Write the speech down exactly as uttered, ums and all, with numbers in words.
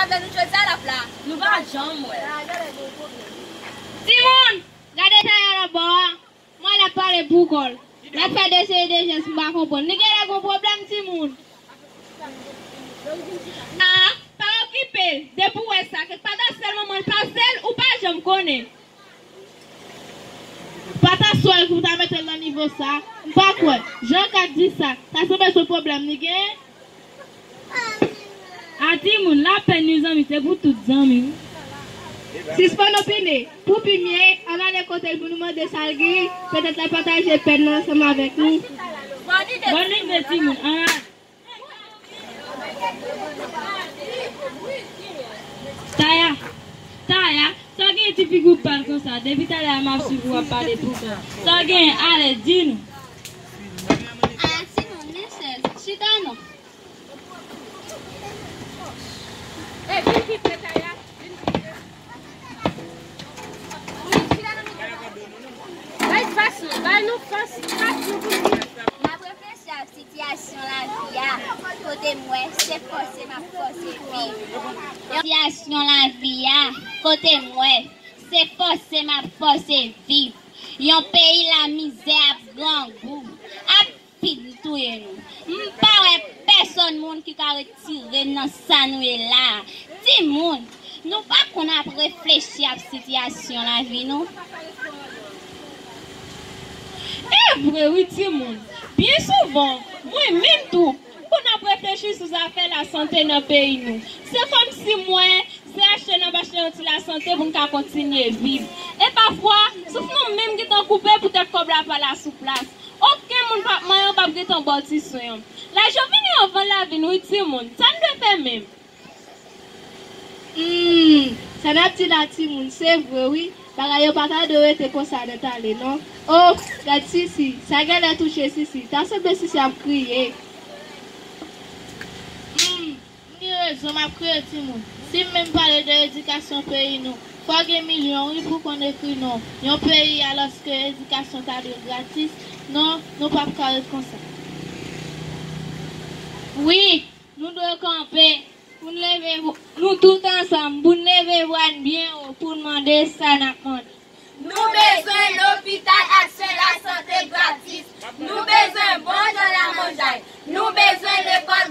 Avè nou jodi a l ap la. Nou pa janm wè. Timoun, gade Taya anba a. Mwen l ap pale pou kò l. L ap fè de seri de jès m pa konprann. Li genlè gon pwoblèm, timoun. A, pa okipe l. Depi w wè sa, kèk pa ta sèl manman l pa sèl, ou pa janm konnen. Pa ta swè l pou ta mete l nan nivo sa. M pa kwè. Jan w ka di sa, ta sanble se pwoblèm li genyen. A timoun, lapèn wi zanmi, se pou tout zanmi wi. Sispann opine. Pou pi byen, ann ale kote l pou nou mande sa l gen, petèt l ap pataje pèn nan ansanm avèk nou. Bòn lide timoun, ann ale. Taya, Taya, sa w gen ti figi w pal konsa? Depi talè a m ap swiv ou ap pale pou kò w. Sa w gen? Ale, di nou. A timoun, men chèz, chita non. Ey, vin pi pre, Taya. Vin pi pre. Bay fas nou, bay nou fas, fas nou pou nou. M ap reflechi ak sitiyasyon lavi a, kote m wè se fòse m ap fòse viv. Sitiyasyon lavi a, kote m wè se fòse m ap fòse viv. Yon peyi la mizè ap grangou, ap fin touye nou. M pa wè pèsonn moun ki ka retire n nan sa nou ye la a. Timoun, nou pa konn ap reflechi ap sitiyasyon lavi nou? E vre wi timoun. Byen souvan, mwen menm tou, m konn ap reflechi sou zafè lasante nan peyi nou. Se kòmsi m wè se achte n ap achte yon ti lasante pou n ka kontinye viv. E pafwa, souf nou menm gentan koupe poutèt kòb la pa la sou plas. Okenn moun p ap manyen w, p ap gentan ba w ti swen an. Laj yo vini anvan lavi n wi timoun. Sa n dwe fè menm? Hmm, sa n ap di la timoun, se vre wi. Bagay yo pa ta dwe rete konsa nan tale non. O, gad Sisi, sa genlè touche Sisi. Ta sanble Sisi ap kriye. Hmm, m gen rezon, m ap kriye timoun. Si m menm pale de edikasyon peyi nou, fò gen milyon wi pou konn ekri non. Yon peyi alòske edikasyon ta dwe gratis, non, nou p ap ka ret konsa. Wi, nou dwe kanpe pou n leve, nou tout ansanm, pou n leve vwa n byen wo, pou n mande sa n ap mande. Nou bezwen lopital ak swen lasante gratis. Nou bezwen bon jan lamanjay. Nou bezwen lekòl